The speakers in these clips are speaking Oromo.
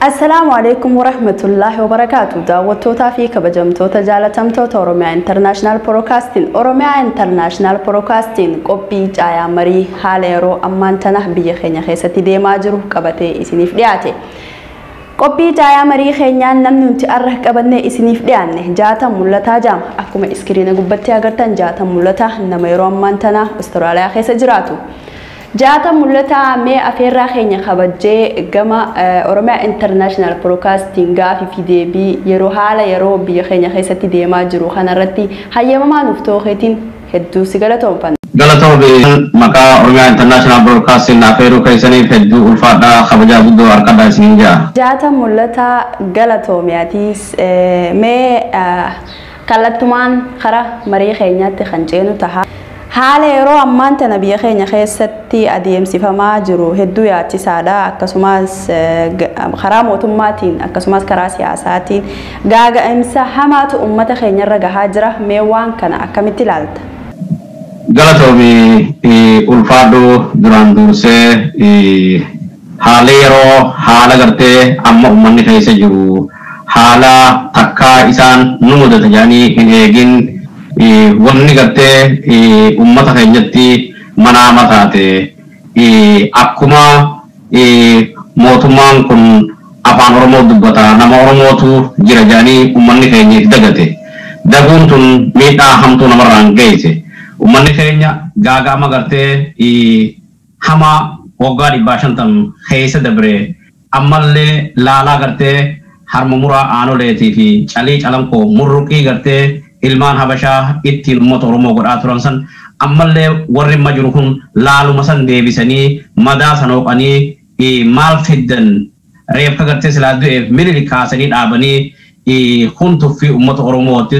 Assalaamu alaikum warahmatullahi wabarakaatu. Daawwattootaa fi kabajamtoota jaalatamtoota Oromiyaa International Broadcasting. Oromiyaa International Broadcasting qophii caayaa marii haala yeroo ammaan tana biyya keenya keessatti deemaa jiru qabatee isiniif dhiyaate. Qophii caayaa marii keenyaan namni nuti arra qabannee isiniif dhiyaanne Jaatan Mul'ataa Jaama. Akkuma iskiriina gubbatti agartan Jaatan Mul'ataa nama yeroo ammaan tana Awustiraaliyaa keessa jiraatu. Jaatan Mul'ataa mee afeerraa keenya kabajjee gama Oromiyaa International Broadcasting gaafii fi deebii yeroo haala yeroo biyya keenya keessatti deemaa jiru kanarratti hayyamamaa nuuf tookeetiin hedduu si galatoomfanna. Galatoomi maqaa Oromiyaa International Broadcasting afeeruu keessaniif hedduu ulfaadhaa kabajaa guddoo harkadhaa isiniin jaa. Jaatan Mul'ataa galatoomiyaatiis mee kallattumaan karaa marii keenyaatti kan ceenu taha. Haala yeroo ammaan tana biyya keenya keessatti adeemsifamaa jiru hedduu yaachisaadha. Akkasumas karaa mootummaatiin akkasumas karaa siyaasaatiin gaaga'imsa hamaatu uummata keenyarra gahaa jira. Mee waan kana akkamitti ilaalta? Galatoomi ulfaadhu duraan dursee haala yeroo haala gartee amma uummanni keessa jiru haala takkaa isaan nu mudata jedhanii hin eegin wanni gartee uummata keenyatti manaama taate akkuma mootummaan kun afaan Oromoo dubbata nama Oromootu jira jedhanii uummanni keenya itti dagate. Daguun tun miidhaa hamtuu namarraan geesse. Uummanni keenya gaaga'ama gartee hamaa waggaa 150 keessa dabre ammallee laalaa gartee harma muraa aanoleetii fi calii calanqoo murruqii gartee ilmaan Habashaa ittiin uummata Oromoo godhaa turan san ammallee warri amma jiru kun laaluma san deebisanii madaa san hooqanii maal fiddan reeffa gartee silaa du'eef Minilik kaasanii dhaabanii kun tuffii uummata Oromootti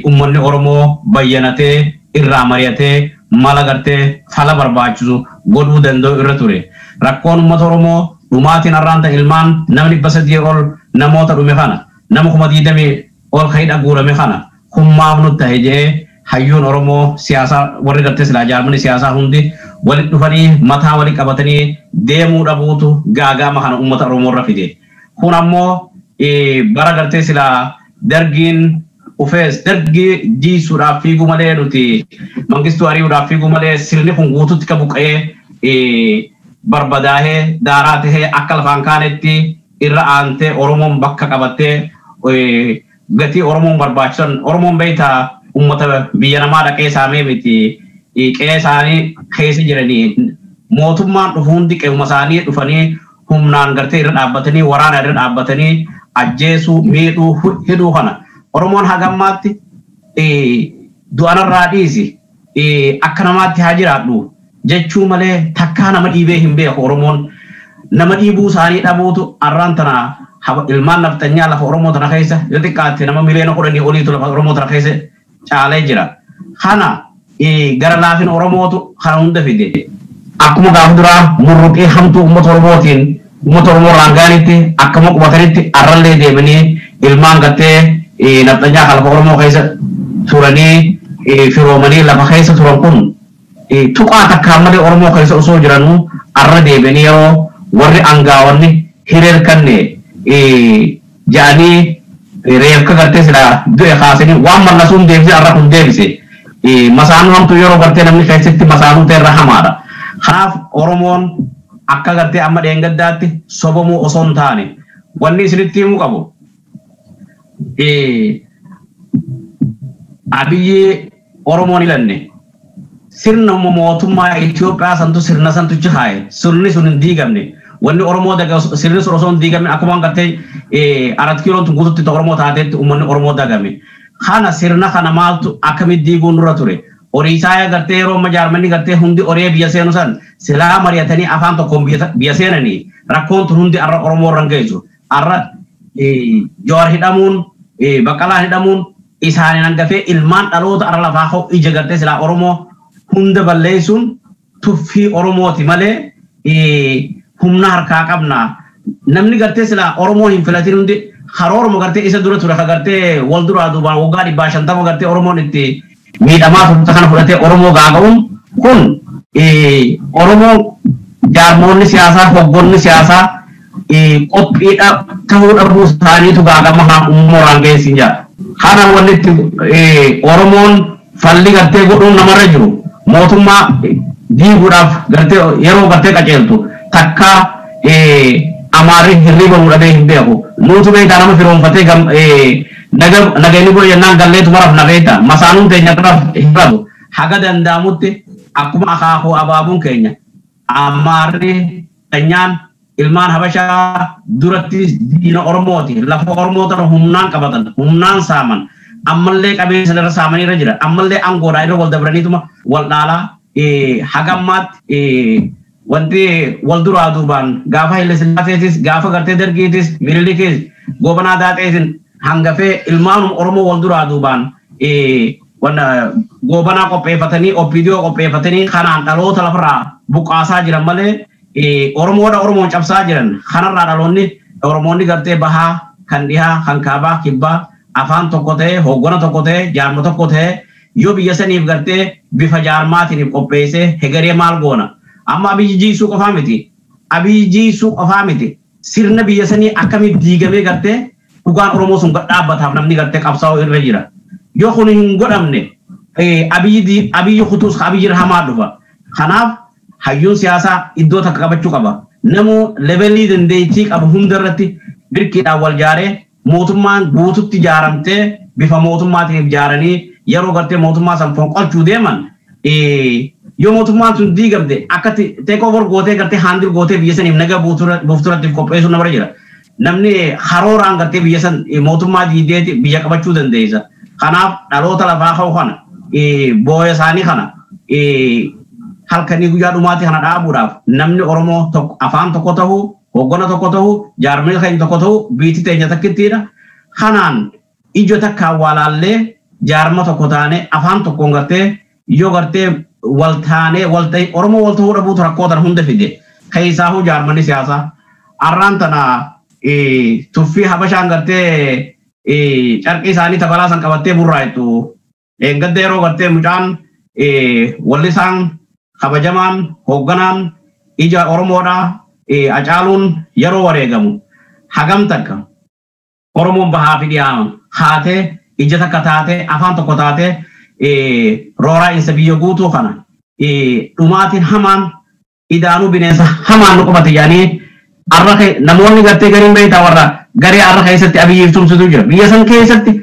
uummanni Oromoo bayyanatee irraa mari'atee mala gartee fala barbaachisu godhuu danda'u irra ture. Rakkoon uummata Oromoo dhumaatiin har'aan ta'e ilmaan namni 300 ol namoota dhume kana nama 20,000 ol kan hidha guurame kana hummaaf nutti ta'e jedhee hayyuun Oromoo siyaasaa warri gartee silaa jaarmanni siyaasaa hundi walitti dhufanii mataa walii qabatanii deemuu dhabuutu gaaga'ama kana uummata Oromoo irra fide. Kun ammoo bara gartee silaa dargiin ufees dargii jiisuudhaaf fiiguu malee nuti mangistuu ari'uudhaaf fiiguu malee sirni kun guututti ka buqqa'ee barbadaahee daaraa tahee akka lafaan kaanetti irra aantee Oromoon bakka qabattee gatii Oromoon barbaachisan Oromoon beektaa uummata biyya namaa dhaqee saamee miti qe'ee isaanii keessa jiranii mootummaan dhufu hundi qe'uma isaanii dhufanii humnaan gartee irra dhaabbatanii waraana irra dhaabbatanii ajjeesuu miidhuu hidhuu kana Oromoon hagammaatti du'anarraa dhiisi akka namaatti haa jiraadhu jechuu malee takkaa nama dhiibee hin beeku Oromoon nama dhiibuu isaanii dhabuutu arraan tana ilmaan naftanyaa lafa Oromoo tana keessa yoo xiqqaatte nama miliyoona 10 oliitu lafa Oromoo tana keessa caalee jira. Kana gara laafin Oromootu kana hunda fide. Akkuma gaafa duraa murruqii hamtuu uummata Oromootiin uummata Oromoo raangaanitti akkuma qubatanitti arrallee deemanii ilmaan gartee naftanyaa lafa Oromoo keessa turanii firoomanii lafa keessa turan kun tuqaa takkaan malee Oromoo keessa osoo jiranuu arra deebi'anii yeroo warri angaawonni hireerkanne jedhanii reefka gartee silaa du'e kaasanii waan mallasuun deebise arra kun deebise. Masaanuu hamtuu yeroo gartee namni keessatti masaanuu ta'e irra hamaadha. Kanaaf Oromoon akka gartee amma dheengaddaatti sobamuu osoo hin taane wanni isinitti himuu qabu. Abiyyi Oromoon ilanne sirna mootummaa Itoophiyaa santu sirna santu jihaaye sirni sun hin diigamne. Wanni Oromoo sirni sun osoo hin diigamne akkuma gartee 4 kiiloon tun guututti Oromoo taateetti uummanni Oromoo dagame. Kana sirna kana maaltu akkamitti diiguun dura ture? Horii isaa gartee yeroo amma jaarmanni gartee hundi horii biyya seenu san silaa mari'atanii afaan tokkoon biyya seenanii rakkoon tun hundi arra Oromoo irra hin geessu. Arra Jawaar hidhamuun Baqqalaan hidhamuun isaaniin hangafee ilmaan dhaloota arra lafaa hoo ija gartee silaa Oromoo hunda balleessuun tuffii Oromooti malee humna harkaa qabna. Namni gartee silaa Oromoo hin filatin hundi karooruma gartee isa dura ture ka gartee wal duraa duubaan waggaa 150 gartee Oromoon itti miidhamaa turte kana fudhatee Oromoo gaaga'uun kun Oromoo jaarmoonni siyaasaa hogganni siyaasaa Qophiidha ta'uu dhabuu isaaniitu gaagama uumuraan geessin jira. Kana walitti Oromoon falli gartee godhuun namarra jiru mootummaa diiguudhaaf gartee yeroo gartee qaceeltu takka Amaarri hirriba mudhatee hin beeku. Nuutu beektaa nama firoonfatee nageenyi boo jennaan galleetu maraaf na beektaa masaanuun teenya kanaaf hin rabu. Haga danda'amutti akkuma akaakuu abaabuun keenya Amaarri keenyaan ilmaan Habashaa duratti diina Oromooti. Lafa Oromoo tana humnaan qabatan, humnaan saaman. Ammallee qabeenya irra saamanii irra jira. Ammallee aangoodhaa irra wal dabraniituma wal dhaalaa haga ammaatti wanti wal duraa duubaan gaafa Haile Sillaaseetis, gaafa gartee Dargiitis, Minilikis, Gobanaa Daaxeetin hangafee ilmaanuma Oromoo wal duraa duubaan gobanaa qopheeffatanii, OPDO qopheeffatanii kanaan dhaloota lafarraa buqqaasaa jiran malee Oromoodha Oromoon cabsaa jiran. Kanarraa dhaloonni Oromoonni gartee bahaa kan dhihaa kan kaabaa kibbaa afaan tokko ta'ee hoggana tokko ta'ee jaarma tokko ta'ee yoo biyya saniif gartee bifa jaarmaatiin qopheessee hegaree maal goona. Amma Abiyyi jiisuu qofaa miti. Abiyyi jiisuu qofaa miti. Sirna biyya sanii akkamitti diigamee gartee dhugaan Oromoo sun dhaabbataaf namni gartee qabsaa'uu irra jira. Yoo kun hin godhamne Abiyyi kutuus Abiyyi hamaa dhufa. Kanaaf hayyuun siyaasaa iddoo takka qabachuu qaba. Namuu levelii dandeettii qabu hunda irratti birkiidhaan wal jaaree mootummaan guututti ijaaramtee bifa mootummaatiin ijaaranii yeroo gartee mootummaa san fonqolchuu deeman yoo mootummaan sun diigamte akka take over gootee gartee handle gootee biyya saniif naga buufturatti qopheessuu namarra jira. Namni harooraan gartee biyya san mootummaa diideeti biyya qabachuu dandeessa. Kanaaf dhaloota lafaa ka'u kana booya isaanii kana halkanii guyyaa dhumaatti kana dhaabuudhaaf namni Oromoo tokko afaan tokko ta'uu, hoggana tokko ta'uu, jaarmee keenya tokko ta'uu, biitti teenya takkittiidha. Kanaan ija takka awwaalaallee jaarma tokko taane afaan tokkoon gartee yoo gartee wal taanee wal ta'e Oromoo wal ta'uu dhabuutu rakkoo tana hunda fide. Keessaahuu jaarmanni siyaasaa. Arraan tana tuffii Habashaan gartee carqii isaanii tabalaa san qabattee burraa'ettu. Gadda yeroo gartee mucaan wallisaan kabajamaan hoogganaan ija Oromoodhaa Hacaaluun yeroo wareegamu hagam takka Oromoon bahaa fi dhiyaa haatee ija takka taatee afaan tokko taatee rooraa insa biyya guutuu kana dhumaatiin hamaan idaanuu bineensa hamaan nu qubate jedhanii arra namoonni gartee gariin beektaa warra garee arra keessatti Abiyyiif tumsitu jira. Biyya san keessatti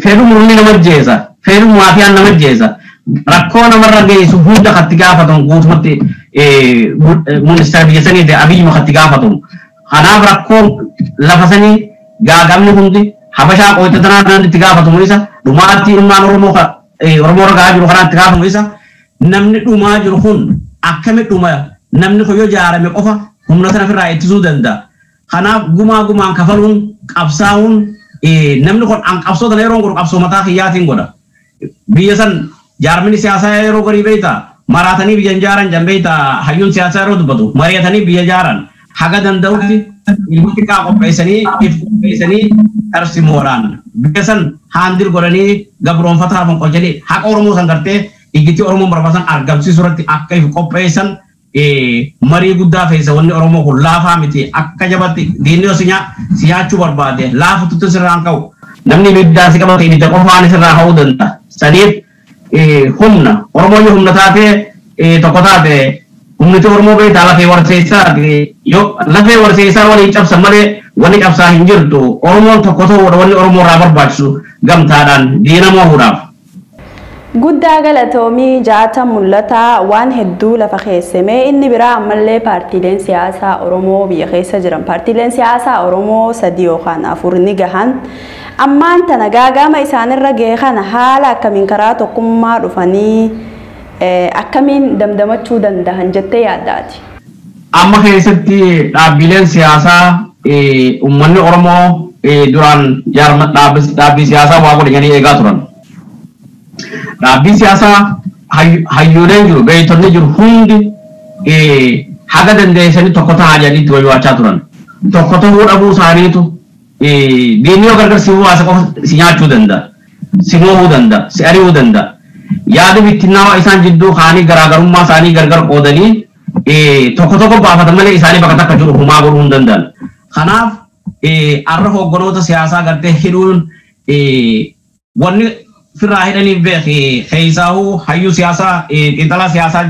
fedhu murni nama jeesa, fedhu maafiyaan nama jeesa. Rakkoo namarra geessu hunda katti gaafatamu guutumatti ministeera biyya sanii ta'e Abiyyi katti gaafatamu. Kanaaf rakkoo lafa sanii gaagamni hundi Habashaa qoyta tanaa itti gaafatamu isa dhumaatti ilmaan Oromoo Oromoo irra gahaa jiru kanaa itti gaafatamu isa namni dhumaa jiru kun akkami dhuma namni kun yoo ijaarame qofa humna sana ofirraa ittisuu danda'a. Kanaaf gumaa gumaan kafaluun qabsaa'uun namni kun an qabsoo tana yeroo godhu qabsoo mataa kiyyaatiin godha. Biyya san jaarmini siyaasaa yeroo garii beektaa maraatanii biyya ijaaran jan beektaa hayyuun siyaasaa yeroo dubbatu mari'atanii biyya ijaaran haga danda'utti ilmi xiqqaa qopheessanii if qopheessanii tarsimoodhaan biyya san haandil godhanii gabroonfataa fonqolchanii haqa Oromoo san gartee iggitti Oromoo barbaasan argamsiisuu irratti akka if qopheessan marii guddaa feessa. Wanni Oromoo kun laafaa miti akka jabatti diinni yoo si nyaachuu barbaade laafatutti sirraan ka'u. Namni ibiddaa si qabate ibidda qofaan sirraa ka'uu danda'a. Saniif humna Oromoo yoo humna taatee tokko taate humniti Oromoo beektaa lafee warseessaa yoo lafee warseessaa waliin cabsan malee wanni cabsaa hin jirtu. Oromoon tokko ta'uudha wanni Oromoo irraa barbaachisu gamtaadhaan diina moo'uudhaaf. Guddaa galatoomii jaata mul'ataa waan hedduu lafa keessemee inni biraa ammallee paartiileen siyaasaa Oromoo biyya keessa jiran paartiileen siyaasaa Oromoo 3 yookaan 4 ni gahan ammaan tana gaagama isaanirra gahe kana haala akkamiin karaa tokkummaa dhufanii akkamiin damdamachuu danda'an jettee yaaddaati. Amma keessatti dhaabbileen siyaasaa uummanni Oromoo duraan dhaabbii siyaasaa waa godhanii eegaa turan. Dhaabbii siyaasaa hayyooleen jiru, beektonni jiru hundi haga dandeessanii tokko ta'aa jedhanii itti wayyaachaa turan. Tokko ta'uu dhabuu isaaniitu diinni yoo gargar si baase qofa si nyaachuu danda'a, si moohuu danda'a, si ari'uu danda'a. Yaada bittinnaawaa isaan jidduu kaanii garaagarummaa isaanii gargar qoodanii tokko tokko baafatan malee isaanii bakka takka jiru humaa godhuu hin danda'an. Kanaaf arra hogganoota siyaasaa gartee hidhuun wanni firraa hidhaniif beeki keessaahuu hayyuu siyaasaa xiinxalaa siyaasaa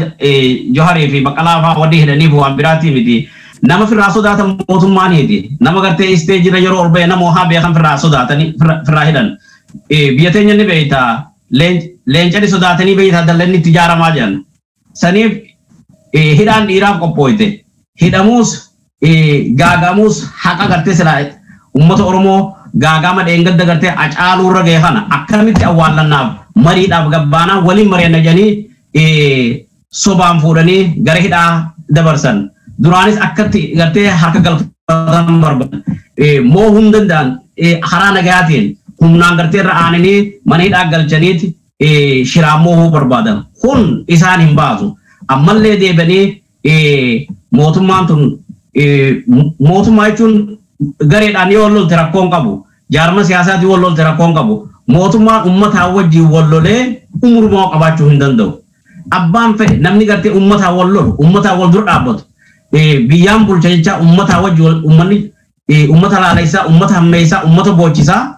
Joharii fi Baqqalaa fa'aa wanni hidhaniif waan biraatii miti. Nama firraa sodaatan mootummaan hidhi. Nama gartee isteejira yeroo ol ba'e nama haa beekan firraa sodaatanii firraa hidhan. Biyya teenya ni beekta leencani sodaatanii beekta dallanni itti ijaaramaa jiran. Saniif hidhaan dhiiraaf qophooyte. Hidhamuus gaagamuus haqa gartee silaa uummata Oromoo gaagama dheengadda gartee Hacaaluu irra ga'e kana akkamitti awwaallannaaf mariidhaaf gabbaanaa waliin mari'anna jedhanii sobaan fuudhanii gara hidhaa dabarsan. Duraanis akkatti gartee harka galfatan barbaadan. Moo hin danda'an karaa nagayaatiin humnaan gartee irra aananii mana hidhaa galchaniiti shiraan moohuu barbaadan. Kun isaan hin baasu. Ammallee deebi'anii mootummaan tun mootummaa jechuun gareedhaan yoo wal lolte rakkoon qabu. Jaarma siyaasaatiin wal lolte rakkoon qabu. Mootummaan uummataa wajjin wal lolee umurumaa qabaachuu hin danda'u. Abbaan fedhe namni gartee uummataa wal lolu, uummataa wal dura dhaabbatu. Biyyaan bulcha jecha uummataa wajjin uummanni uummata laalessaa, uummata hammeessaa, uummata boochisaa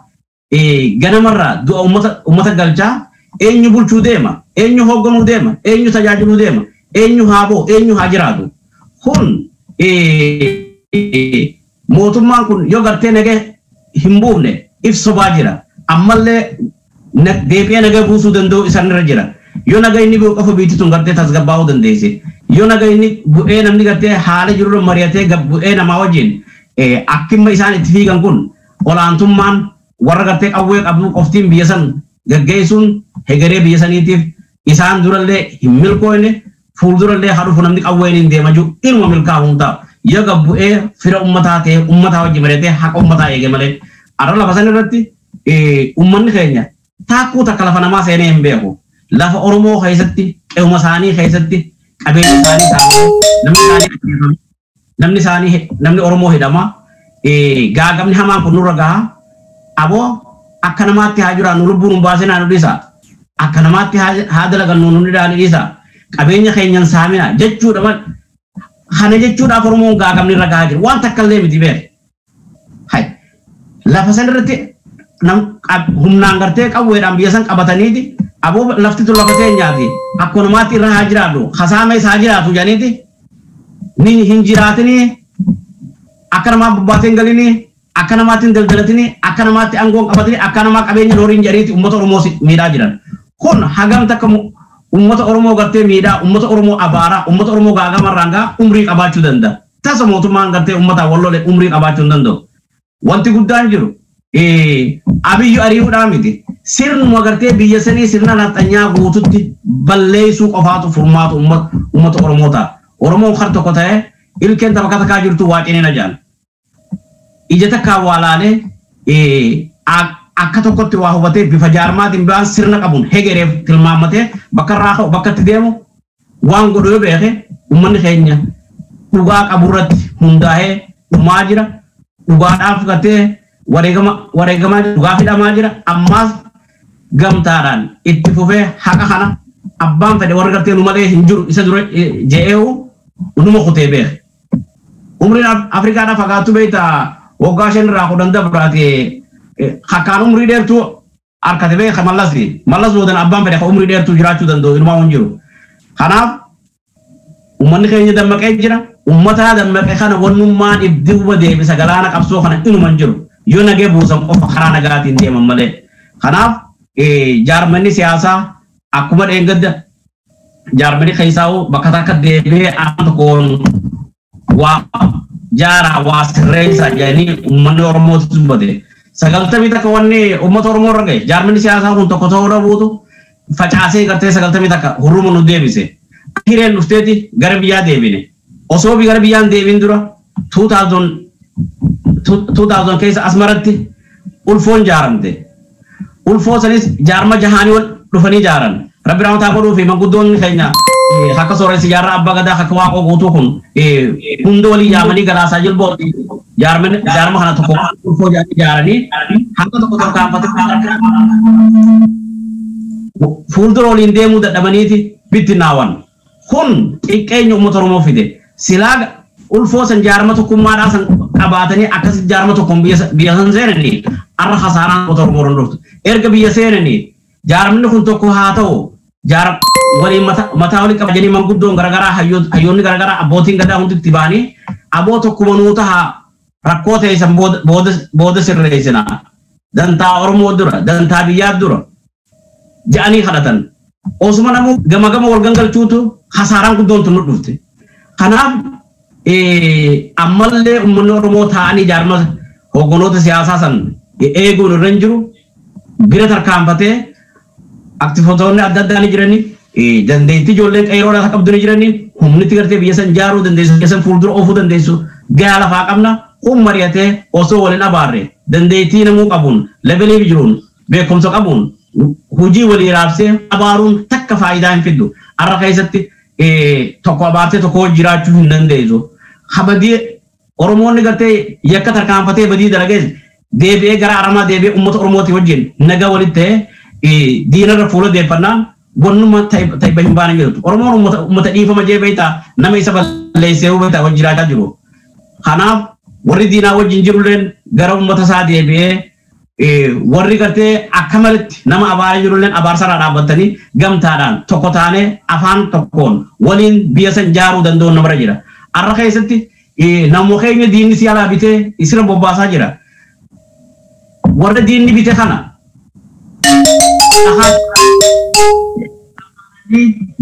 ganamarraa du'a uummata galchaa eenyu bulchuu deema, eenyu hoogganuu deema, eenyu tajaajiluu deema, eenyu haa bo'u, eenyu haa jiraatu. Kun mootummaan kun yoo gartee nagee hin buufne if sobaa jira. Ammallee deebi'ee nagaa buusuu danda'u isaan irra jira. Yoo nagaa inni bu'u qofa biyyi tun gartee tasgabbaa'uu dandeessi. Yoo nagaa inni bu'ee namni gartee haala jirurra mari'atee bu'ee namaa wajjin akkimma isaan itti fiigan kun olaantummaan warra gartee qawwee qabu qoftiin biyya san gaggeessuun hegeree biyya saniitiif isaan durallee hin milkoofne fuuldurallee haa dhufu namni qawween hin deema jiru inuma milkaa'uu hin ta'u. Yoo gabbu'ee fira uummataa ta'e uummataa wajjin mari'atee haqa uummataa eege malee. Arra lafa san irratti uummanni keenya taakkuu takka lafa namaa seenee hin beeku. Lafa Oromoo keessatti qe'uma isaanii keessatti qabeenya isaanii saamee namni isaanii namni Oromoo hidhama. Gaagamni hamaan kun nurra gaha. Aboo akka namaatti haa jiraannu lubbuun nu baasinaa nu dhiisa. Akka namaatti haa dalagannu nu dhiisa. Qabeenya keenyan saamina jechuudha mal. Kana jechuudhaaf Oromoon gaagamni irra gahaa jira. Waan takka illee miti beeku. Lafa san irratti humnaan gartee qawweedhaan biyya san qabataniiti aboo lafti tun lafa teenyaati akka namaatti irra haa jiraatu hasaama isaa jiraatu jedhaniiti ni hin jiraatinii akka namaa bobbaatee hin galinii akka namaatti hin daldalatinii akka namaatti aangoon qabatinii akka namaa qabeenya horiin jedhaniiti uummata Oromoo miidhaa jiran. Kun hagam takka uummata Oromoo gartee miidhaa uummata Oromoo abaaraa uummata Oromoo gaagamarraan gaa umrii qabaachuu danda'a. Tasa mootummaan gartee uummataa wal lole umrii qabaachuu hin danda'u. Wanti guddaan jiru Abiyyu ari'uudhaa miti. Sirnuma gartee biyya sanii sirna nafxanyaa guututti balleessuu qofaatu furmaatu uummata Oromoo ta'a. Oromoon kar tokko ta'ee ilkeen tapha takkaa jirtu waaqinina jaal. Ija takkaa waa laalee akka tokkotti waa hubatee bifa jaarmaatiin ba'an sirna qabuun hegereef tilmaammatee bakka irraa ka'u bakka itti deemu waan godhu yoo beeke uummanni keenya dhugaa qaburratti hundaa'ee dhumaa jira. Dhugaadhaaf gartee wareegamaa dhugaa fidhamaa jira. Ammaas gamtaadhaan itti fufee haqa kana abbaan fedhe warri gartee nu malee hin jiru isa dura je'eewu numa kutee beeke. Umriin Afrikaadhaa fagaattu beektaa waggaa 5 irraa 10 dabraate hakkaan umrii dheertuu harkate beeka Mallas. Mallas boodan abbaan fedhe ka umrii dheertuu jiraachuu danda'u inumaa hin jiru. Kanaaf uummanni keenya dammaqee jira. Uummata dammaqee kana wannummaan ibdiwwa deebisa galaana qabsoo kana inuma hin jiru. Yoo nagee buusan qofa karaa nagaatiin deeman malee. Kanaaf jaarmanni siyaasaa akkuma dheengadda jaarmanni keessaa'u bakka takka deebi'ee aan tokkoon waa jaaraa waa sirreessa jedhanii uummanni Oromootu dubbate. 91 wanni uummata Oromoo irra gahe jaarmanni siyaasaa kun tokko ta'uu dhabuutu facaasee gartee 91 hurruma nu deebise. Hireen dhufteeti gara biyyaa deebine. Osoo gara biyyaan deebin dura 2000 keessa Asmaratti ulfoon jaaramte. Ulfoo sanis jaarma jahaanii wal dhufanii jaaran. Rabbi rahmataa godhuu fi manguddoonni keenya akka sooressi jaarraa abbaa gadaa akka waaqoo guutuu kun hunda walii yaamanii galaasaa jilboo jaarma kana tokko ulfoo jaaranii hanga tokko tarkaanfatee fuuldura waliin deemuu dadhabaniiti bittinnaawan. Kun xiqqeenya uummata Oromoo fide. Silaa Ulfoo san jaarma tokkummaadhaa san qabaatanii akkas jaarma tokkoon biyya san seenanii arra hasaaraan uummata Oromoo irra dhuftu. Erga biyya seenanii jaarmni kun tokko haa ta'u jaar waliin mataa walii qabajanii manguddoon garaagaraa hayyoonni garaagaraa abbootiin gadaa hundi itti ba'anii aboo tokkuma nuu tahaa rakkoo ta'e san booda sirreessina. Dantaa Oromoo dura dantaa biyyaa dura ja'anii kadhatan. Osuma namuu gama gama wal gangalchuutu hasaaraan guddoon tun nu dhufte. Kanaaf ammallee uummanni Oromoo taa'anii jaarma hogganoota siyaasaa san eeguun irra hin jiru bira tarkaanfatee aktifootonni adda addaa ni jirani dandeettii ijoolleen qeeroodhaa qabdu ni jirani humnitti gartee biyya san jaaruu dandeessu biyya san fuuldura oofuu dandeessu gahaa lafaa qabna kun mari'atee osoo waliin abaarre dandeettii namuu qabuun levelii jiruun beekumsa qabuun hojii walii raabsee abaaruun takka faayidaa hin fiddu har'a keessatti tokko abaartee tokko jiraachuu hin dandeessu. Habadii Oromoonni gartee yakka tarkaanfatee badii dalagees deebi'ee gara aramaa deebi'ee uummata Oromooti wajjin nagaa walitti ta'ee diinarra fuula deeffannaan wannuma ta'e hin baane jirtu. Oromoon uummata dhiifama jee beektaa nama isa balleessee beektaa wajjin jiraachaa jiru. Kanaaf warri diinaa wajjin jirulleen gara uummata isaa deebi'ee warri gartee akka malitti nama abaaree jirulleen abaarsarraa dhaabbatanii gamtaadhaan tokko taanee afaan tokkoon waliin biyya san jaaruu danda'uun namarra jira. Har'a keessatti namoo keenya diinni si alaa bitee isirra bobbaasaa jira. Warra diinni bite kana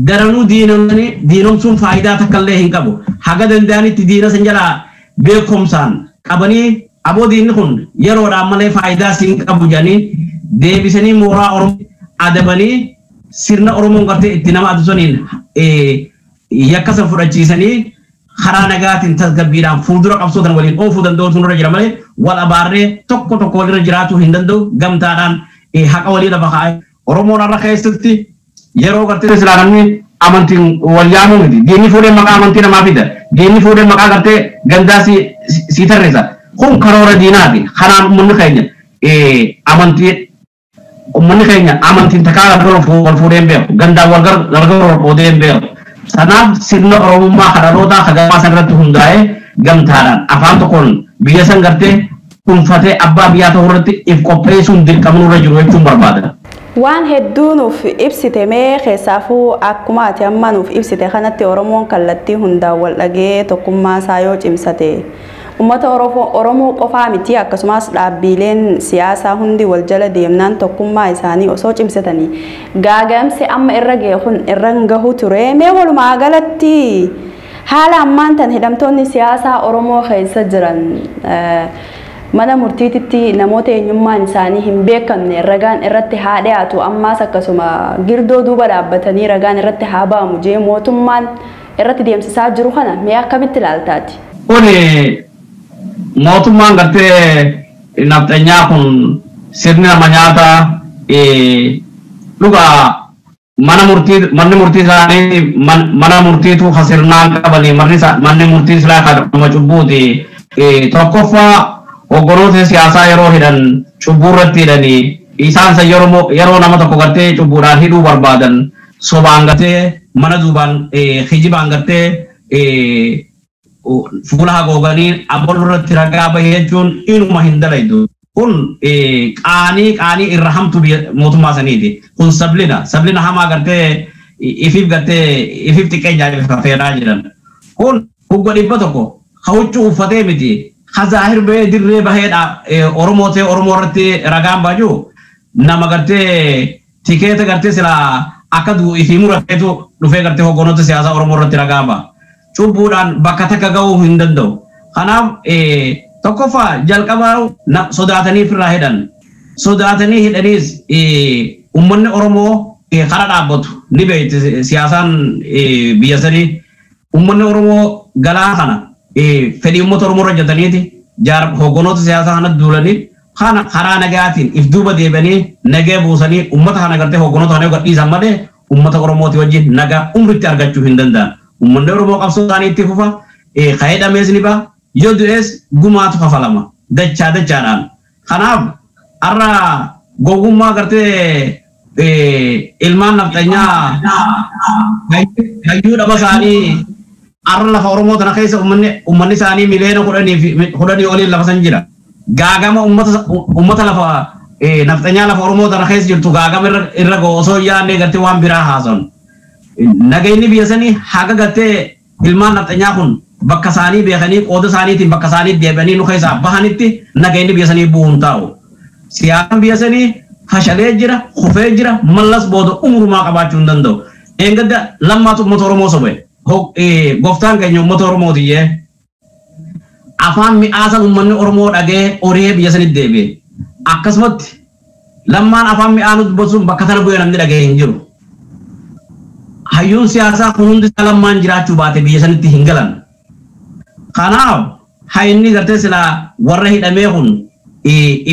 daranuu diinomsuun faayidaa takka illee hin qabu. Haga danda'anitti diina san jalaa beekumsaan qabanii aboo diinni kun yeroodhaan malee faayidaa siin qabu jedhanii deebisanii mooraa Oromoo adabanii sirna Oromoon gartee itti nama adusaniin yakka san fudhachiisanii karaa nagaatiin tasgabbiidhaan fuuldura qabsootan waliin oofuu danda'utu nurra jira malee wal abaarree tokko tokko walirra jiraachuu hin danda'u gamtaadhaan haqa walii lafa kaa'e. Oromoon har'a keessatti yeroo gartee silaa namni amantiin wal yaamuu miti. Diinni fuudhee maqaa amantii namaa fida. Diinni fuudhee maqaa gartee gandaa si tarreessa. Kun karoora diinaati. Kanaan uummanni keenya amantii uummanni keenya amantiin takkaa gargar wal fuudhee hin beeku. Gandaan wal gargar wal qoodee hin beeku. Sanaaf sirna Oromummaa kadhalootaa hagamaa san irratti hundaa'ee gamtaadhaan afaan tokkoon biyya san gartee dhuunfatee abbaa biyyaa ta'uu irratti if qopheessuun dirqama nurra jiru jechuun barbaada. Waan hedduu nuuf ibsite mee keessaafuu akkuma ati amma nuuf ibsite kanatti Oromoon kallattii hundaan wal dhagee tokkummaa isaa yoo cimsate uummata Oromoo qofaa miti akkasumas dhaabbileen siyaasaa hundi wal jala deemnaan tokkummaa isaanii osoo cimsatanii gaagamsi amma irra ga'e kun irra hin gahu ture mee walumaa galatti haala ammaan tan hidhamtoonni siyaasaa Oromoo keessa jiran mana murtiititti namoota eenyummaan isaanii hin beekamne ragaan irratti haa dhiyaatu ammaas akkasuma girdoo duuba dhaabbatanii ragaan irratti haa ba'amu jee mootummaan irratti deemsisaa jiru kana mee akkamitti ilaaltaati? Kuni mootummaan gartee nafxanyaa kun sirni nama nyaataa dhugaa mana murtii manni murtii isaanii mana murtiitu hasirnaan qabanii manni murtii silaa kan cubbuuti. Tokkoffaa hogganoota siyaasaa yeroo hidhan cubbuu irratti hidhanii isaan san yeroo nama tokko gartee cubbuudhaan hidhuu barbaadan sobaan gartee mana duubaan kijibaan gartee fuula hagooganii abboon irratti ragaa bahe jechuun inuma hin dalaydu. Kun qaanii irra hamtu mootummaa saniiti. Kun sablina hamaa gartee ifiif gartee ifiif xiqqeenyaa feeraa jiran. Kun hogga 100 huccuu uffatee miti. Hazaahir bahee dirree baheedha Oromoo ta'e Oromoo irratti ragaan baaju nama gartee tikeeta gartee silaa akka ifii murateetu dhufee gartee hogganoota siyaasaa Oromoo irratti ragaa ba'a. Cubbuudhaan bakka takka ga'uu hin danda'u. Kanaaf tokkoffaa jalqabaa sodaatanii ofirraa hidhan. Sodaatanii hidhaniis uummanni Oromoo karaa dhaabbatu ni beekti siyaasaan biyya sanii. Uummanni Oromoo galaa kana fedhii uummata Oromoo irra hojjetaniiti hogganoota siyaasaa kana duulanii kana karaa nagaatiin if duuba deebi'anii nagee buusanii uummata kana gartee hogganoota kana yoo gadhiisan malee uummata Oromooti wajjin nagaa umritti argachuu hin danda'an. Uummanni Oromoo qabsoo isaanii itti fufa ka'ee dhamees ni ba'a yoo du'es gumaatu kafalama dachaa dachaadhaan. Kanaaf har'a gowwummaa gartee ilmaan nafxanyaa hayyuu dhaba isaanii Arra lafa Oromoo tana keessa uummanni isaanii miliyoona 10 oliin lafa san jira. Gaagama uummata lafa nafxanyaa lafa Oromoo tana keessa jirtu gaagama irra osoo yaadnee gartee waan biraa haasawan. Nageenyi biyya sanii haga gartee ilmaan nafxanyaa kun bakka isaanii beekanii qooda isaaniitiin bakka isaanii deebi'anii nu keessaa bahanitti nageenyi biyya sanii bu'uun taa'u. Siyaasaan biyya sanii fashalee jira, kufee jira, Mallas booda umurumaa qabaachuu hin danda'u. Eengadda Lammaatu uummata Oromoo sobe. Gooftaan keenya uummata Oromootiyyee afaan mi'aasan uummanni Oromoo dhagee horee biyya sanitti deebi'e. Akkasumatti Lammaan afaan mi'aa nuti dubbatuun bakka tana bu'ee namni dhagee hin jiru. Hayyuun siyaasaa kun hundi isaa Lammaan jiraachuu baate biyya sanitti hin galan. Kanaaf hayinni gartee silaa warra hidhamee kun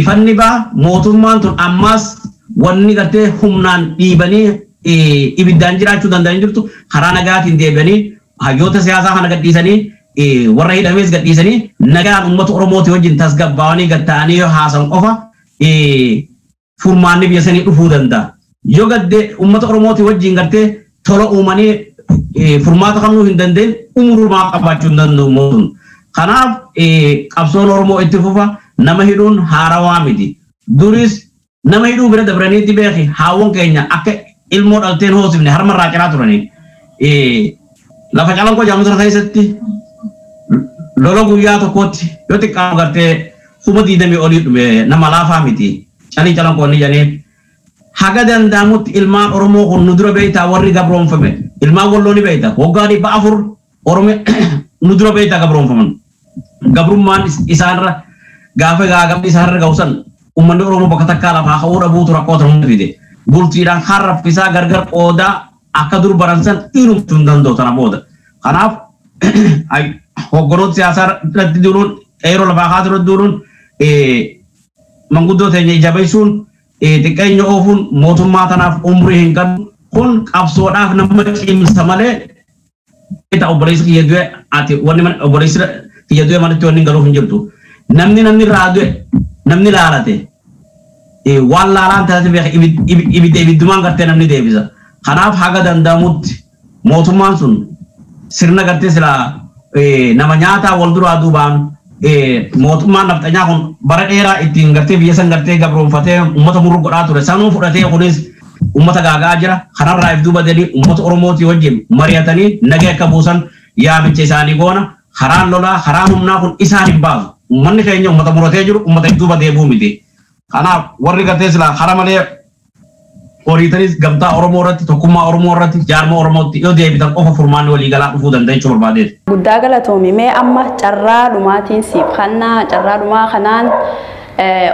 ifanni baa mootummaan tun ammas wanni gartee humnaan dhiibanii ibiddaan jiraachuu danda'an jirtu karaa nagaatiin deebi'anii hayyoota siyaasaa kana gadhiisanii warra hidhamees gadhiisanii nagaan uummata Oromooti wajjin tasgabbaa'anii gatta'anii yoo haasan qofa furmaanni biyya sanii dhufuu danda'a. Yoo gaddee uummata Oromooti wajjin gartee tola uumanii furmaata kennuu hin dandeenye umurumaa qabaachuu hin danda'u mootummaan. Kanaaf qabsoon Oromoo itti fufa nama hidhuun haarawaa miti. Duris nama hidhuu bira dabraniitti beeki haawwan keenya akka ilmoo dhalteen hoosifne harmarraa ciraa turanii. Lafa Calanqoo jedhamu keessatti lola guyyaa tokkotti yoo xiqqaa gartee 20,000 olii dhume nama laafaa miti. Calii Calanqoo ni jedhanii haga danda'amutti ilmaan Oromoo kun nu dura beektaa warri gabroonfame ilmaan Walloo ni beekta waggaa 400 Oromoo nu dura beektaa gabroonfaman. Gabrummaan isaanirra gaafa gaagamni isaanirra ga'usan uummanni Oromoo bakka takkaa lafaa ka'uu dhabuutu rakkoo ta'uu fide. Bultiidhaan kaan raffisaa gargar qoodaa akka dur baran san dhiirumtuu hin danda'u tana booda. Kanaaf hogganoota siyaasaa irratti duuluun qeerroo lafaa kaatu irratti duuluun manguddoo teenya jabeessuun xiqqeenya oofuun mootummaa tanaaf umrii hin qabnu kun qabsoodhaaf nama cimsa malee obboleessi kiyya du'e ati wanni obboleessi kiyya du'e manatti wanni galuuf hin jirtu. Namni irraa du'e namni laalate waan laalaan taate beeka ibidda ibiddumaan gartee namni deebisa. Kanaaf haga danda'amutti mootummaan sun sirna gartee silaa nama nyaataa wal duraa duubaan mootummaan nafxanyaa kun bara dheeraa ittiin gartee biyya san gartee gabroonfatee uummata murru godhaa ture sanuu fudhatee kunis uummata gaagaa jira. Kanarraa if duuba deebii uummata Oromootii wajjin mari'atanii nagaa akka buusan yaamicha isaanii goona. Karaan lolaa karaan humnaa kun isaan hin baasu. Uummanni keenya uummata muratee jiru uummata if duuba deebi'uu miti. Kanaaf warri gartee silaa karaa malee horiitanis gamtaa Oromoo irratti tokkummaa Oromoo irratti jaarma Oromootti yoo deebitan qofa furmaanni waliigalaa dhufuu danda'a jechuu barbaadeeti. Guddaa galatoomi mee amma carraa dhumaatiin siif kannaa carraa dhumaa kanaan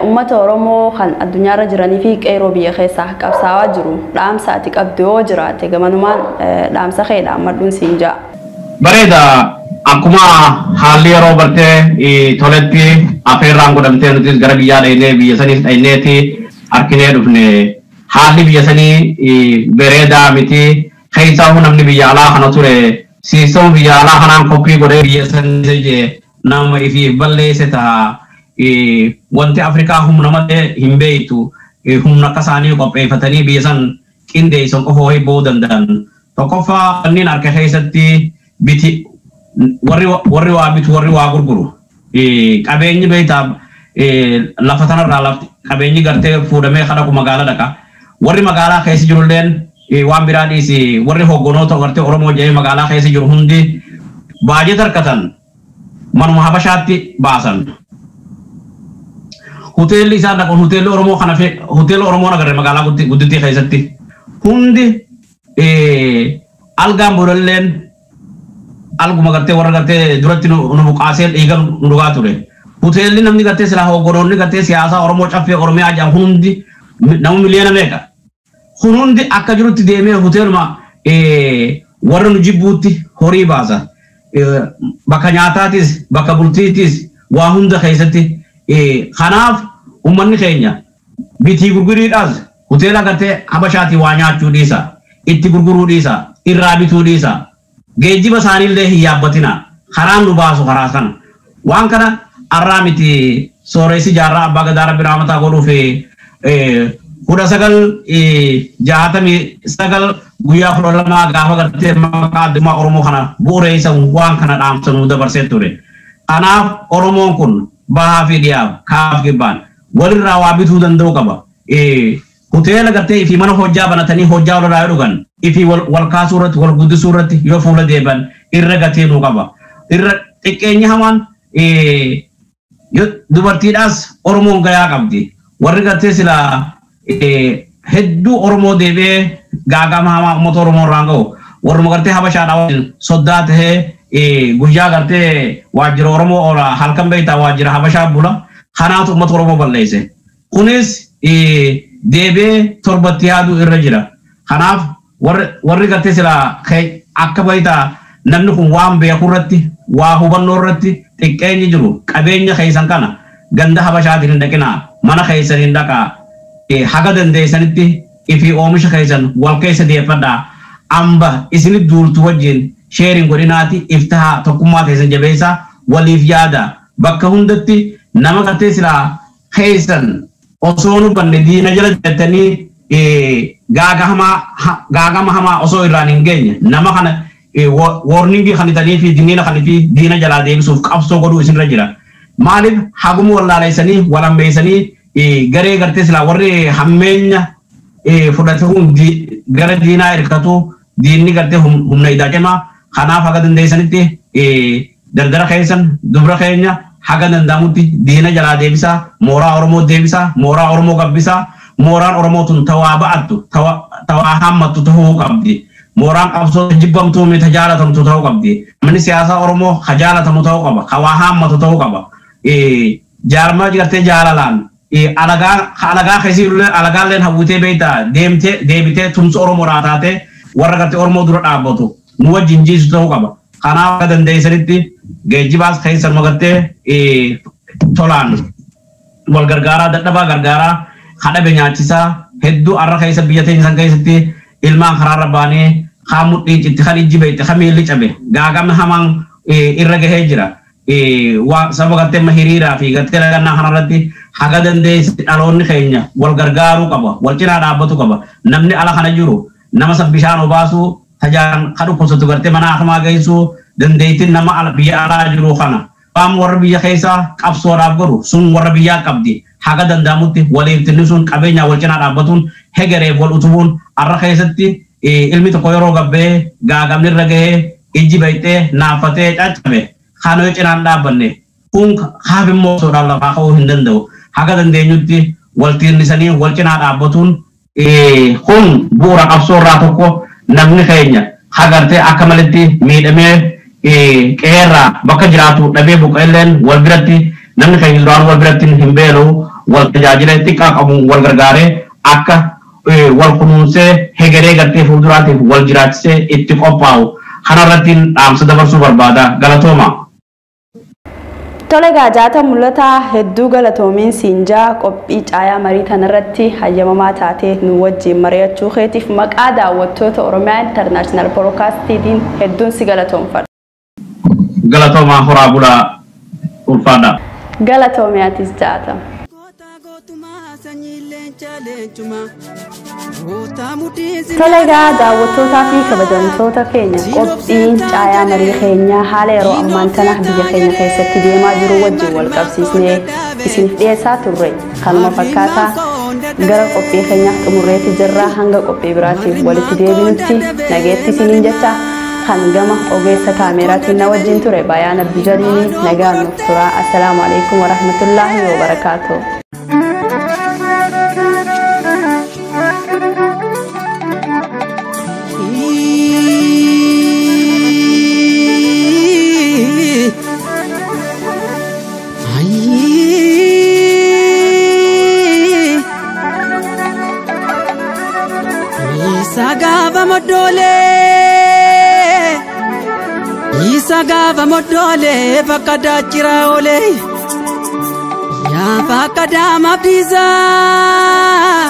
uummata Oromoo kan addunyaarra jiranii fi qeerroo biyya keessaa qabsaa'aa jiru dhaamsa ati qabdu yoo jiraate gamanumaan dhaamsa kee dhaammadhuun siin ja'a. Bareeda akkuma haalli yeroo bartee toletti afeerraan godhamtee nutis gara biyyaa dhaynee biyya saniis dhayneeti arginee dhufne haalli biyya sanii bareedaa miti keessaa namni biyya alaa kana ture siistama biyya alaa kanaan koppii godhee biyya sanii nama ifiif balleesse ta'a. Wanti Afrikaa humna malee hin beektu humna akka isaanii qopheeffatanii biyya san qindeessan qofa wayii ba'uu danda'an. Tokkoffaa kanneen harka keessatti biti warri waa bitu warri waa gurguru qabeenyi beektaa lafa tanarraa lafti qabeenyi gartee fuudhamee kadhaqu magaalaa dhaqa. Warri magaalaa keessa jirulleen waan biraa dhiisi warri hogganoota gartee Oromoo jedhee magaalaa keessa jiru hundi baajata harkatan manuma Habashaatti baasan. Hoteelli isaan dhaqan hoteelli Oromoo kana hoteelli Oromoo agarre magaalaa guddittii keessatti hundi algaan boodalleen alguma gartee warra gartee duratti nu buqaasee dhiiga nu dhugaa ture. Hoteelli namni gartee silaa hogganoonni gartee siyaasaa Oromoo caffee Oromiyaa jedhan hundi nama miliyoona meeqa. Kun hundi akka jirutti deemee hoteeluma warra nu jibbuutti horii baasa. Bakka nyaataatis bakka bultiitis waa hunda keessatti kanaaf uummanni keenya bitii gurguriidhaas hoteela gartee Habashaatii waa nyaachuu dhiisa itti gurguruu dhiisa irraa bituu dhiisa geejjiba isaaniillee hin yaabbatina karaan nu baasu karaa sana waan kana arraa miti sooressi jaarraa abbaa gadaa rabbi rahmataa godhuu fi 1969 guyyaa 12 gaafa gartee maqaa addummaa Oromoo kana bu'uureessa waan kana dhaamsanuu dabarsee ture. Kanaaf Oromoon kun bahaa fi dhiyaaf kaaf kibbaan walirraa waa bituu danda'u qaba. Hoteela gartee ifii mana hojjaa banatanii hojjaa walirraa yoo dhugan ifii wal kaasuu irratti wal guddisuu irratti yoo fuula deeban irra gatee nuu qaba. Irra xiqqeenyi hamaan dubartiidhaas Oromoon gayaa qabdi. Warri gartee silaa hedduu Oromoo deebi'ee gaagama hamaa uummata Oromoo irraan ga'u. Warruma gartee Habashaadhaa wajjin soddaa tahee guyyaa gartee waajjira Oromoo oola halkan beektaa waajjira Habashaa bula. Kanaatu uummata Oromoo balleesse. Kunis deebi'ee torbatti yaaduu irra jira. Kanaaf warri gartee silaa akka beektaa namni kun waan beeku irratti waa hubannoo irratti xiqqeenyi jiru qabeenya keessan kana ganda Habashaatiin hin dhaqinaa mana keessan hin dhaqaa haga dandeessanitti ifii oomisha keessan wal keessa deeffadhaa amba isinit duultu wajjin sheeriin godhinaati iftahaa tokkummaa keessan jabeessaa waliif yaada bakka hundatti nama gartee silaa keessan osoo nu banne diina jala jettanii gaagama hamaa osoo irraan hin geenye nama kana warningii kanitanii fi diniina kanifi diina jalaa deebisuuf qabsoo godhuu isinirra jira. Maaliif haguma wallaaleessanii walammeessanii garee gartee silaa warri hammeenya fudhate kun gara diinaa hirkatu diinni gartee humna idaa cimaa kanaaf haga dandeessanitti dardara keessan dubra keenya haga danda'amutti diina jalaa deebisaa mooraa Oromoo deebisaa mooraa Oromoo gabbisaa mooraan Oromoo tun tawaa ba'attu tawaa hammattu ta'uu qabdi. Mooraan qabsoo jibbamtuu miti jaalatamtu ta'uu qabdi. Manni siyaasaa Oromoo ha jaalatamu ta'uu qaba. Hawaa hammatu ta'uu qaba. Jaarmaa gartee jaalalaan alagaa keessillee alagaalleen hawwitee beektaa deemtee deebitee tumsa Oromoo taatee warra gartee Oromoo dura dhaabbatu nu wajjin jiisu ta'uu qaba. Kanaaf akka dandeessanitti geejjibaas keessan magartee tolaan wal gargaaraa dadhabaa gargaaraa hadhabe nyaachisaa hedduu har'a keessa biyya teenya san keessatti ilmaan karaarra baanee haa mudhiin citti kan ijji beekte kan miilli cabe gaagamni hamaan irra gahee jira. Saba gartee hiriiraa fi gartee lagannaa kanarratti haga dandeessi dhaloonni keenya wal gargaaruu qaba wal cinaa dhaabbatu qaba namni ala kana jiru nama san bishaan obaasuu tajaan kan dhukkubsatu gartee mana hakimaa geessuu dandeettiin nama biyya alaa jiru kana. Waan warra biyya keessaa qabsoodhaaf godhu sun warra biyyaa qabdi haga danda'amutti waliif tinnisuun qabeenya wal cinaa dhaabbatuun hegereef wal utubuun har'a keessatti ilmi tokko yeroo gabbee gaagamni irra gahee ijji beektee naaffatee caccabe kan yoo cinaan dhaabbanne kun haaf immoo soodhaan lafaa ka'uu hin danda'u haga dandeenyutti wal tiinnisanii wal cinaa dhaabbatuun kun bu'uura qabsoo irraa tokko namni keenya hagartee akka malitti miidhamee qeerraa bakka jiraatu dhabee buqqa'elleen wal biratti namni keenya duraan wal biratti hin beelu wal tajaajila xiqqaa qabu wal gargaaree akka wal kunuunsee hegeree gartee fuulduraatiif wal jiraachisee itti qophaa'u kanarratti dhaamsa dabarsuu barbaada galatooma. Tole gaajata mul'ataa hedduu galatoomiin siinjaa qophii caayaa marii tanarratti hayyamamaa taatee nu wajjin mari'achuu keetiif maqaa daawwattoota Oromiyaa Intarnaashinaal Broadcastiin hedduun si galatoomfadha. Galatoomaa horaa bulaa ulfaadha. Galatoomiyatis jaata. Tole egaa daawwattootaa fi kabajamtoota keenya qophiin caayaa marii keenyaa haala yeroo ammaan tana biyya keenya keessatti deemaa jiru wajjin wal qabsiisnee isiniif dhiyeessaa turre kanuma fakkaataa gara qophii keenyaa xumurreetti jirra hanga qophii biraatiif walitti deebinutti nageetti isiniin jecha kan gama ogeessa kaameeraatiin na wajjin ture Bayaan Abdujaliini nagaan nuuf turaa. Assalaamu alaikum warahmatullaahi wabarakaatuh. Isa gaafa moddoolee bakka daachira oolee yaa bakka daamaaf dhiisaa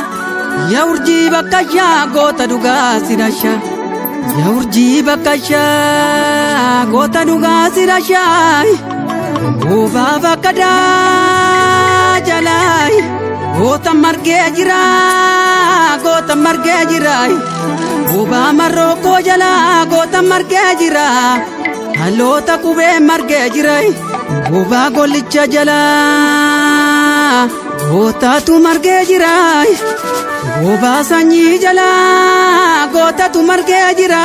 yaa urjii bakka shaa goota dhugaa si dhasha yaa urjii bakka shaa goota dhugaa si dhasha goobaa bakka daa jalaa. Goota margee jira goota margee jira Gobaa marrookoo jala goota margee jira Haloota qubee margee jira Gobaa gollicha jala Gootatu margee jira Gobaa sanyii jala gootatu margee jira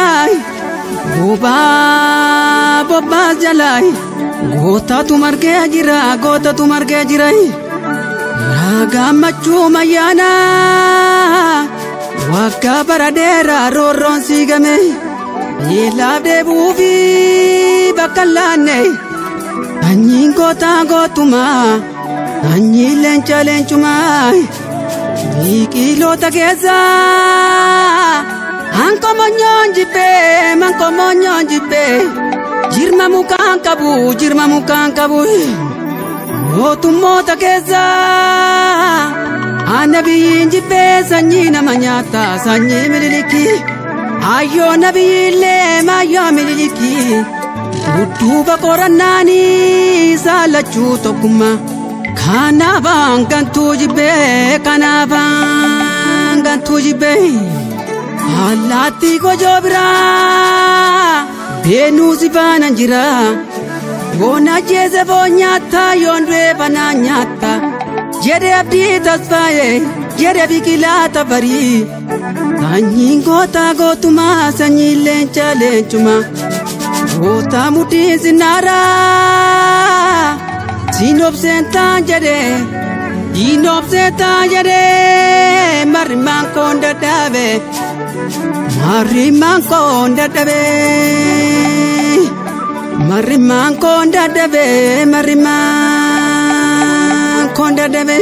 Gobaa bobbaas jala gootatu margee jira gootatu margee jira Yaa gammachuu mayyaana waggaa bara dheeraa roorroon siigame beelaaf deebi'uufi bakka hin laanne sanyiin gootaa gootumaa sanyiin leenca leencumaa biqiloota keessa hankomonyoon jibbee mankomonyoon jibbee jirma mukaan qabu jirma mukaan qabu. Mootummoota keessa Nabiyyiin jibbee sanyii nama nyaata sanyii mililikii Ayyoo nabiyyiillee maayyoo mililikii Dudduuba qorannaanii saalachuu tokkummaa Kanaafaan gantuu jibbee kanaafaan gantuu jibbee Allaattii gojoo biraa beenuu si faana jira. Yoon ajjeese foon nyaata yoon du'e banaa nyaata jedhe abdii tasfaa'e jedhe biqilaa tafarii sanyiin goota gootumaa sanyiin leenca leencumaa goota mudhiin sinnaaraa siinobseen taan jedhe siinobseen taan jedhe marrimaan koon dadhabe marrimaan koon dadhabe. Marrimaan koon dadhabe marrimaan koon dadhabe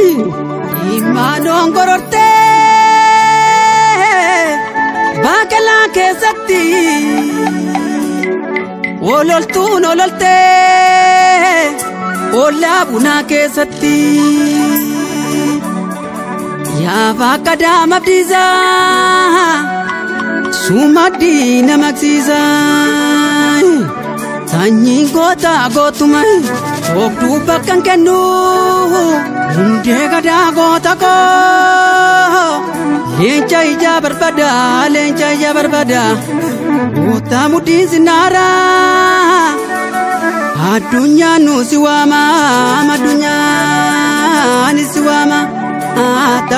Imaanoon gorortee baaqelaa keessatti ololtuun ololtee ollaa bunaa keessatti Yaa bakka daamabdiisaa sumaddii namaqsiisaa. Sanyiin goota gootuma oobduu bakka hin kennu hundee gadaa goota koo leenca ijaa barbaada leenca ijaa barbaada goota mudhiin sinnaaraa addunyaan nu si waama addunyaan si waama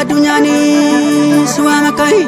addunyaan si waama kai.